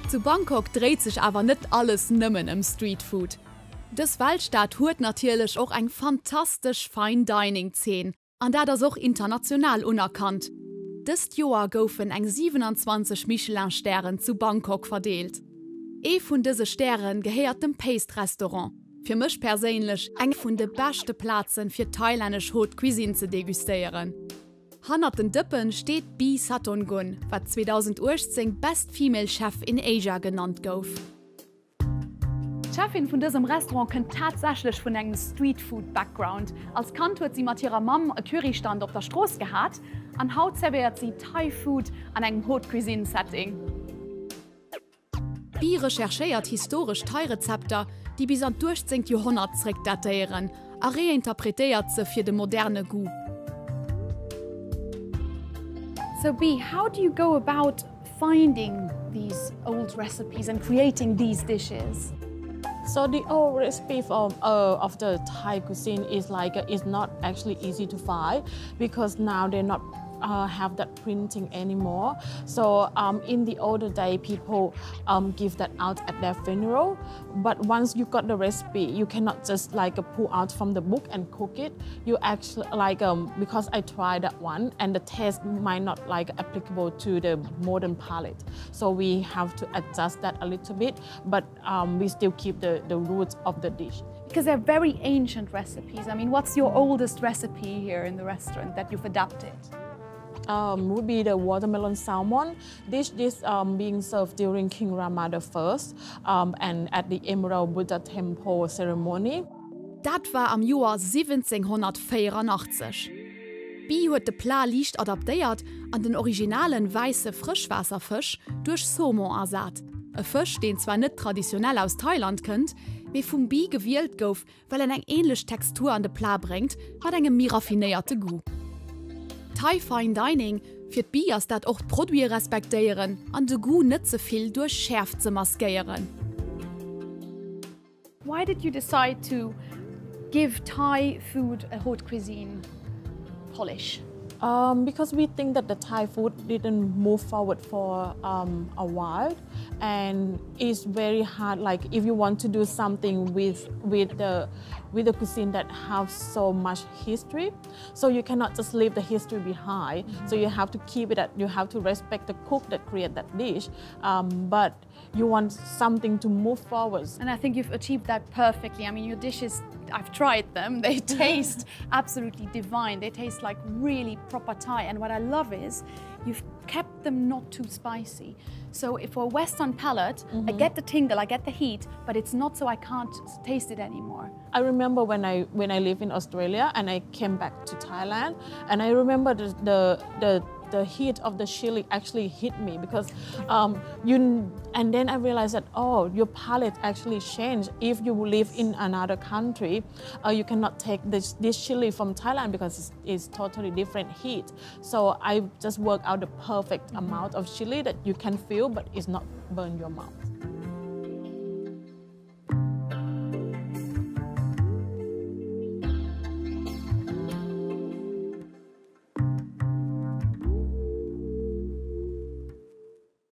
Zu Bangkok dréit sech awer net alles nëmmen ëm Streetfood. Dës Weltstad huet natierlech och eng fantastesch Fine Dining Zeen an dat ass och international unerkannt. Dëst Joer goufen eng 27 Michelin Stären zu Bangkok verdeelt. Ee vun dëse Stäre gehéiert dem Paste Restaurant, fir mech perséinlech eng vun de beschte Plazen fir thailännesch Haute Cuisine ze degustéieren. Hannert den Dëppen steet d'Bee Sattongun, wat 2018 Best Female Chef in Asia genannt gouf. D'Cheffin vun dësem Restaurant kënnt tatsächlech vun engem Streetfood-Background. Als Kand huet si mat hirer Mamm e Currystand op der Strooss gehat an haut zerwéiert si Thai Food an engem Haute Cuisine-Setting. D'Bee recherchéiert historesch Thai-Rezepter, déi bis an d'uechtzéngt Joerhonnert zréckdatéieren, a reinterpretéiert se fir de moderne Goût. So Bee, how do you go about finding these old recipes and creating these dishes? So the old recipe of, uh, of the Thai cuisine is like is not actually easy to find because now they're not uh, have that printing anymore. So um, in the older day, people um, give that out at their funeral. But once you got the recipe, you cannot just like pull out from the book and cook it. You actually like um, because I tried that one and the taste might not like applicable to the modern palate. So we have to adjust that a little bit, but um, we still keep the, the roots of the dish. Because they're very ancient recipes. I mean, what's your oldest recipe here in the restaurant that you've adapted? Um, would be the watermelon salmon. This is um, being served during King Rama I um, and at the Emerald Buddha Temple ceremony. Dat war am Joer 1784. D'Bee huet de Plat liicht adaptéiert an den originalen wäisse Frëschwaasserfësch duerch Saumon ersat. E Fësch, deen zwar net traditionell aus Thailand kënnt, mee vum Bee gewielt gouf, well en eng änlech Textur an de Plat bréngt, mat engem méi raffinéierte Goût. Thai Fine Dining, Fir d'Bee ass dat och d'Produite respektéieren an de Goût net ze vill duerch Schäerft ze maskéieren. Why did you decide to give Thai food a haute cuisine polish? Um, because we think that the Thai food didn't move forward for um, a while and it's very hard like if you want to do something with with the with the cuisine that have so much history so you cannot just leave the history behind mm -hmm. so you have to keep it at, you have to respect the cook that create that dish um, but you want something to move forward. And I think you've achieved that perfectly. I mean, your dishes, I've tried them, they taste absolutely divine. They taste like really proper Thai. And what I love is you've kept them not too spicy. So if for a Western palate, mm -hmm. I get the tingle, I get the heat, but it's not so I can't taste it anymore. I remember when I when I lived in Australia and I came back to Thailand and I remember the the, the the heat of the chili actually hit me because um, you and then I realized that oh your palate actually changed if you live in another country uh, you cannot take this this chili from Thailand because it's, it's totally different heat so I just work out the perfect mm -hmm. amount of chili that you can feel but it's not burn your mouth.